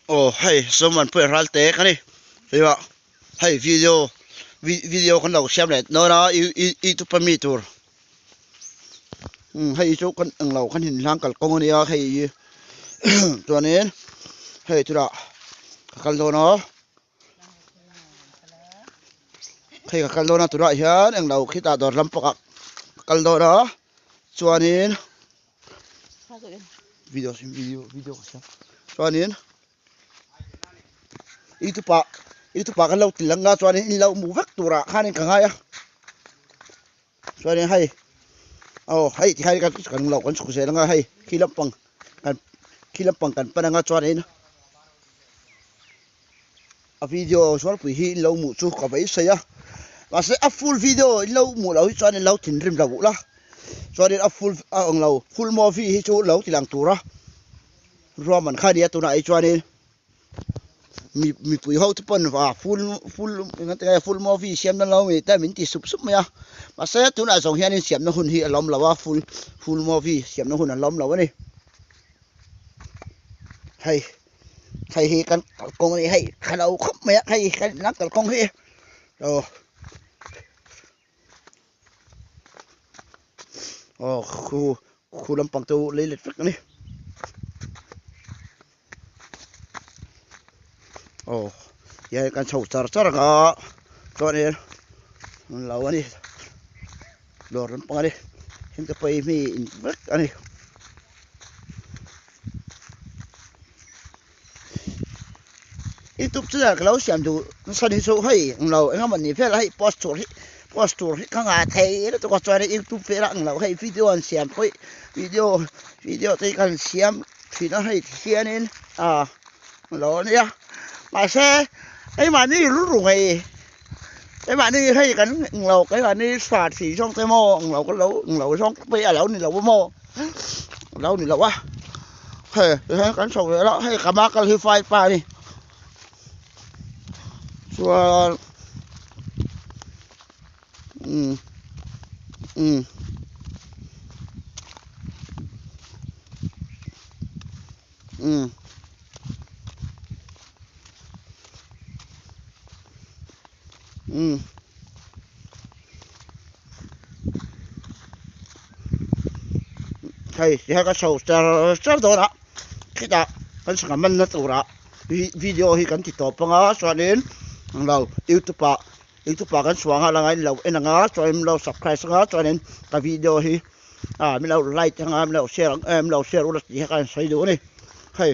Aw hei Zomuanpuia Ralte ka ni hei hei video video kan lo siam leh dawn a youtube a mi tur umm hei chu kan englo kan inhlang kalkawng a nia hei chuanin hei chutah ka kal dawn a hei ka kal dawn a tunah hian englo khitah dawr lampangah ka kal dawn a chuanin. Video video video chuanin youtube ah youtube ah kan lo ti lang a chuanin in lo hmuh vek turah khanin ka ngai a chuanin hei aw hei ti hian kan lo kan chhuk zel anga hei khi lampang kan khi lampang kan pan anga chuanin a video zualpui hi in lo hmuh chu ka beisei a mahse a full video in lo hmuh loh hi chuan in lo thinrim lo la chuanin a full a ang lo full movie hi chu lo ti lang tura ruahman kha a nia tunah hi chuanin mi mipui ho te pawn a full full engati nge full movie siam na lo mi te min ti sup sup mai a mahse tunah zawng hianin siamna hun hi a lawm lo a full full movie siamna hun a lawm lo a ni hei. Hei hi kan kalkawng a ni hei tha lo khawp mai a hei kan inlam kalkawng hi aw aw khu khu lampang te chu lei let vek a ni aw tihian kan chho char char ang a chuanin lo a ni dawr lampang a ni heng te pawh hi mi in vek a ni. Youtube channel ka lo siam duh nasa ni chu hei englo engemaw ni vel a hei post tur hi post tur hi ka ngah thei lutuk a chuan youtube velah englo hei video an siam pawh hi video video te hi ka han siam thin a hei ti hianin ah englo ania mahse keimahni rilru ngei keimahni hei kan englo keimahni hra thih zawng te maw englo ka lo englo zawng te pawh hi a lo ni lo a maw. Lo ni lo a hei tihian kan chho ve la hei ka hma kal hi faipa a ni chuan umm umm umm umm. Hei ti hian ka chho char char dawn a khitah kan sangha manna turah video hi kan ti tawp ang a chuanin englo youtube ah youtube ah kan chhuah nghal anga in lo en ang a chuanin min lo subscribe ang a chuanin ka video hi ah min lo like ang a min lo share ang em min lo share ula tih hi ka han sawi duh a ni hei.